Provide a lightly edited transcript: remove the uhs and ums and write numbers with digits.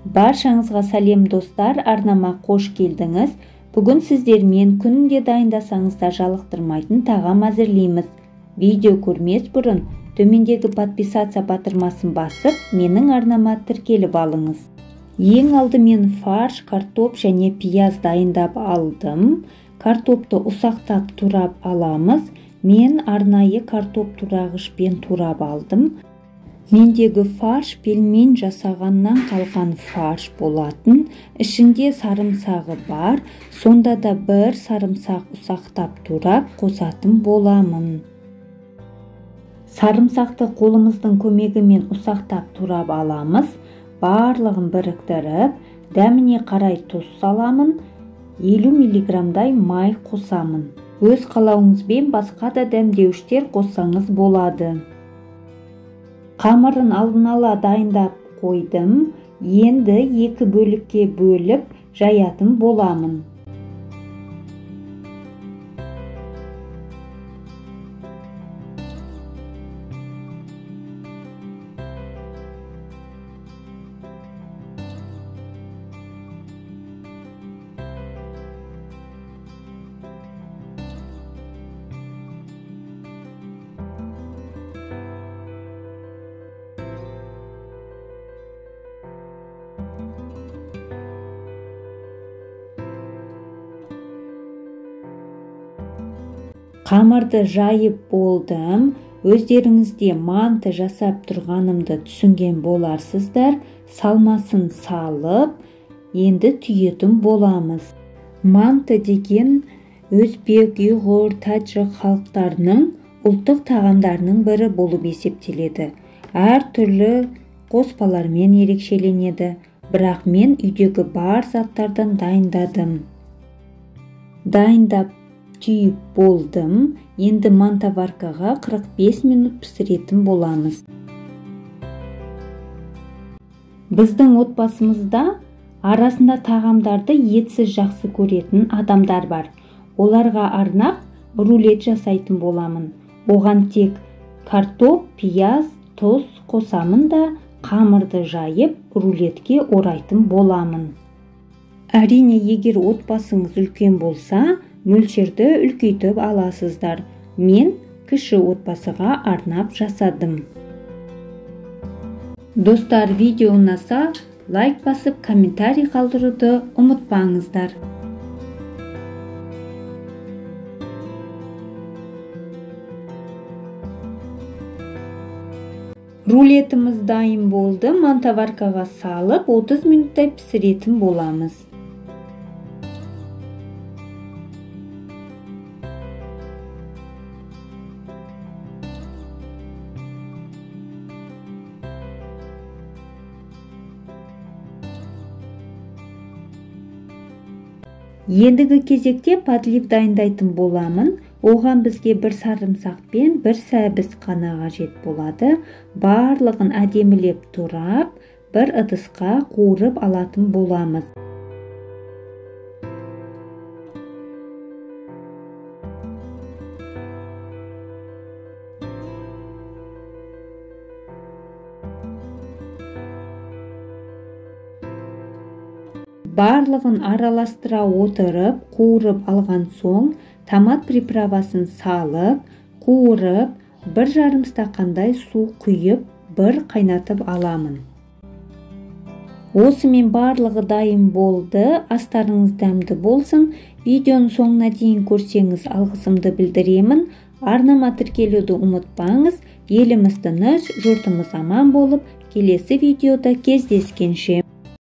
Баршаңызға сәлем достар, арнама қош келдіңіз. Бүгін сіздермен күнде дайындасаңыздар жалықтырмайтын тағам әзірлейміз. Видео көрмес бұрын төмендегі подписаться батырмасын басып, менің арнама тіркеліп алыңыз. Ең алдымен фарш, картоп және пияз дайындап алдым. Картопты ұсақтап турап аламыз. Мен арнайы картоп турағышпен турап алдым. Мендегі фарш пельмен жасағаннан қалған фарш болатын. Ішінде сарымсағы бар, сонда да бір сарымсақ ұсақтап турап қосатын боламын. Сарымсақты қолымыздың көмегімен ұсақтап турап аламыз. Барлығын біріктіріп, дәміне қарай тұз саламын, 50 миллиграммдай май қосамын. Өз қалауыңызбен басқа да дәмдеуіштер қоссаңыз болады. Қамырын алдын ала дайындап қойдым. Енді екі бөлікке бөліп жаятын боламын. Қамырды жайып болдым. Өздеріңізде манты жасап тұрғанымды түсінген боларсыздар. Салмасын салып, енді түйетін боламыз. Манты деген өзбек, ұйғыр, тәжік халықтарының ұлттық тағамдарының бірі болып есептеледі. Әр түрлі қоспалармен ерекшеленеді. Бірақ мен үйдегі бар заттардан дайындадым. Дайындап түйіп болдым. Енді мантоваркаға 45 минут пісіретін боламыз. Біздің отбасымызда арасында тағамдарды етсіз жақсы көретін адамдар бар. Оларға арнап рулет жасайтын боламын. Оған тек картоп, пияз, тұз қосамын да қамырды жайып рулетке орайтын боламын. Әрине, егер отбасыңыз үлкен болса, мөлшерді үлкейтіп аласыздар. Мен кіші отбасыға арнап жасадым. Достар, видео ұнаса, лайк басып, комментарий қалдыруды ұмытпаңыздар. Рулетіміз дайын болды. Мантоваркаға салып, 30 минуттай пісіретін боламыз. Ендігі кезекте подлив дайындайтын боламын. Оған бізге бір сарымсақ пен бір сәбіз қана қажет болады. Барлығын әдемілеп турап, бір ыдысқа қуырып алатын боламыз. Барлығын араластыра отырып, қуырып алған соң, томат приправасын салып, қуырып, 1,5 стақандай су құйып, бір қайнатып аламын. Осымен барлығы дайын болды. Астарыңыз дәмді болсын. Видеоның соңына дейін көрсеңіз алғысымды білдіремін. Арнама тіркелуді ұмытпаңыз. Еліміз тыныш, жұртымыз аман болып, келесі видеода кездескенше.